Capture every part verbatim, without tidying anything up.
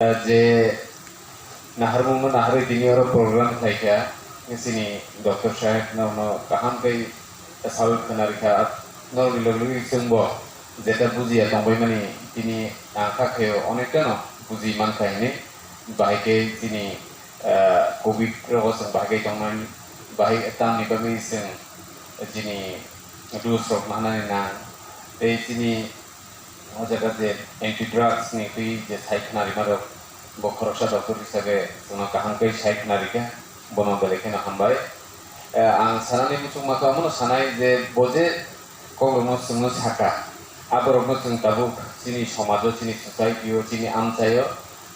Je naharmungno naharwi tini oro program khlaikha, chini doctor saheb norokno kaham khe sawi khwnarikha, norokni logi logi chwngbo jeta bujiya tongbaimani tini ang kha khe onekta no buji mankha hinwi, bahai khe chini, ah, covid rogo chwng bahai khe tongmani, bahai tamni bagwi chwng chini rules rok manani nang, tei chini O jaga je anti drugs ni twi je sai khna rima rok, bo khoroksa doctor hisabe chwngno kaham khe sai khna rikha, bono belai kheno hambai. Eh, ang sanani muchungma khe omono sanai je bo je kokrokno chwngno saka, aborokno chwng tabuk chini somajo, chini society o, chini amchaio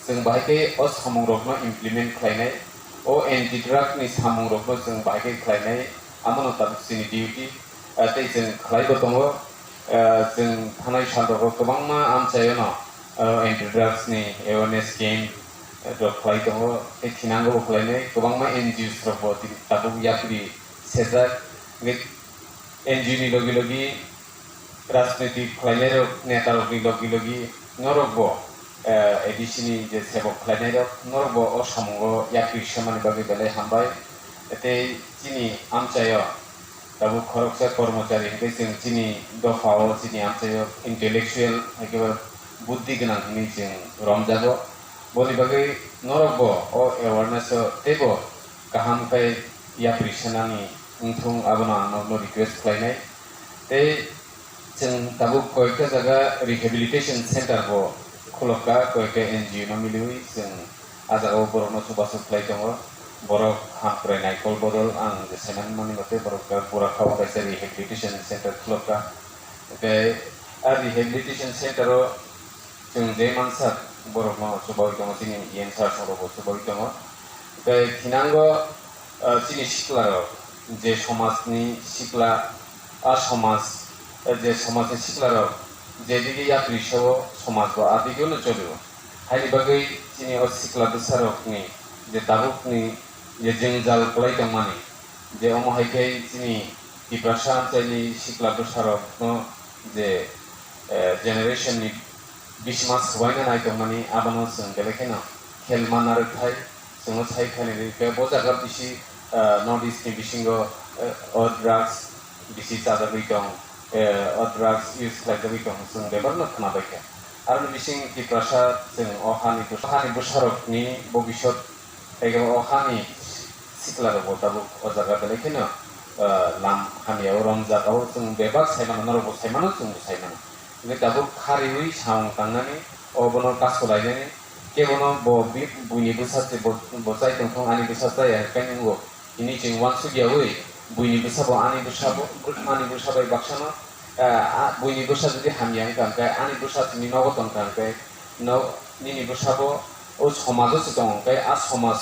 chwng bahai khe o samungrokno implement khlainai, o anti drug ni samungrokno chwng bahai khe khlainai, amono tabuk chini duty. Ah, tei chwng khlaibo tongo. Ah, chwng thanai salrogo kwbangma amchaiono, ah, anti drugs ni awareness camp, ah, rok khlai tongo. Tei thinango bo khlainai kwbangma N G Os rokbo tini tabuk yapri sejak. Hingkhe N G O ni logi logi rajniti khlainairok, netarokni logi logi norokbo, ah, A D C ni je sebok khlainairok norokbo o samungo yapri semani bagwi belai hambai. Tei chini amchaio tabuk khoroksa kormochari hingke chwng chini dophao, chini amchaio intellectual, haikhe buddhi gwnang hinwi chwng romjago. Boni bagwi norokbo o awareness-o teibo kaham khe yapri sanani wngthung, abono ang norokno request khlainai. Tei chwng tabuk koyekta jaga rehabilitation center bo khulokka, koyekta N G O no miliwi chwng. Ah jagao borokno chubachu khlai tongo. Borok hamkrai naikol bodol ang je saiman mani mate borok bura kha o kaisa rehabilitation center khulokka. Tei ah rehabilitation center o chwng je mansa borokno chubaui tongo, chini E M sir rokbo chubaui tongo. Tei thinango, ah, chini sikla rok je somajni sikla, ah somaj, eh, je somajni sikla rok jedigi yapri sao somaj bo adigino cholio. Haini bagwi chini o sikla bwsarokni je tabukni je jwngjal kwlai tongmani, je omo hai khe chini Tiprasa amchaini sikla bwsarokno je, eh, generation ni bisima swbaina nai tongmani, abono chwng belai kheno khel manna rwkthai. Chwngno sai khainai rwkhe bo jaga bisi, eh, North East ni bisingo, eh, o drugs bisi chajagwi tong, eh, o drugs use khlaijagwi tong, chwng bebak no khwnabaikha. Aroni bising Tiprasa chwng o hani bwsa-, hani bwsarokni bobisot, tei o hani siklarokbo tabuk o jaga belai kheno, eh, lam hamya o romjak, abo chwng bebak saimano, norokbo saimano, chwngbo saimano. Hingkhe tabuk khariui samung tangnani, o bono kasolainani, kebono bo bi-, buini bwsa se bo, bo chai tongthung, ani bwsa chaya hwnkhe nwngo. Hini chwng uansukyaui buini bwsabo ani bwsabo, ani bwsa bai baksano, ah, ah, buini bwsa jodi hamya wngkha hwnkhe, ani bwsa chini nogo tongkha hwnkhe, no, nini bwsabo o somajo se tongo hwnkhe, a somaj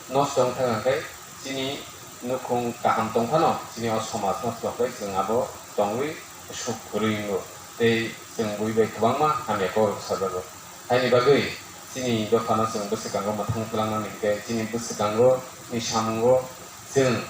nosto wngkha hwnkhe, chini nukhung kaham tongphano, chini o somaj nosto wngkhe, chwng abo tongwi suk kwrwi wngo tei chwng bui bai kwbangma hamya kok rok sajago. Haini bagwi chini dophano chwng bwswkango mwthang twlangnani hwnkhe chini bwswkango ni samungo chwng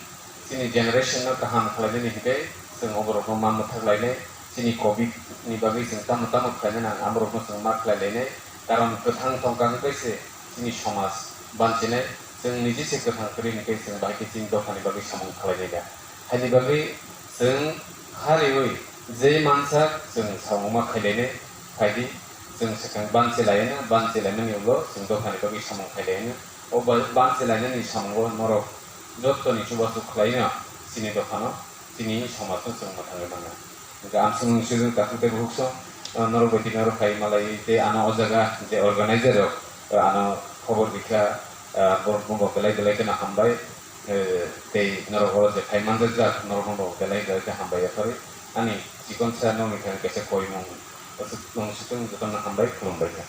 chini generation no kaham khlainani hwnkhe chwng oborokno ma mwthak lainai. Chini covid ni bagwi chwng tamo tamo khlainani ang amorokno chwng ma khlai lainai. Karon kwthang tongkha hwnkhe se chini somaj banchinai. Chwng niji se kwthang kwrwi hwnkhe chwng bahai khe chini dophani bagwi samung khlainai da. Haini bagwi chwng khariui je mansa chwng samung ma khailainai, phaidi chwng swkang banchi laina, banchi laimani ulo chwng dophani bagwi samung khailaina. O ba-, banchi lainani samungo norok jottoni chubachu khlaina chini dophano, chini somajno chwng mwthangwi mano. Hwnkhe amswng swijwng takhuk tei bukhuk song, ah, norok bai tini oro khai malai tei ano o jaga je organizer rok, ah, ano khobor rikha, ah, borok no bo belai belai kheno hambai. Eh, tei norok oro je phai manjak jak, norok no bo belai belai khe hambai yapharwi. Ani chikon sa nokni thani kaisa koimung, aswk nung situng jotono hambai khulumbai kha.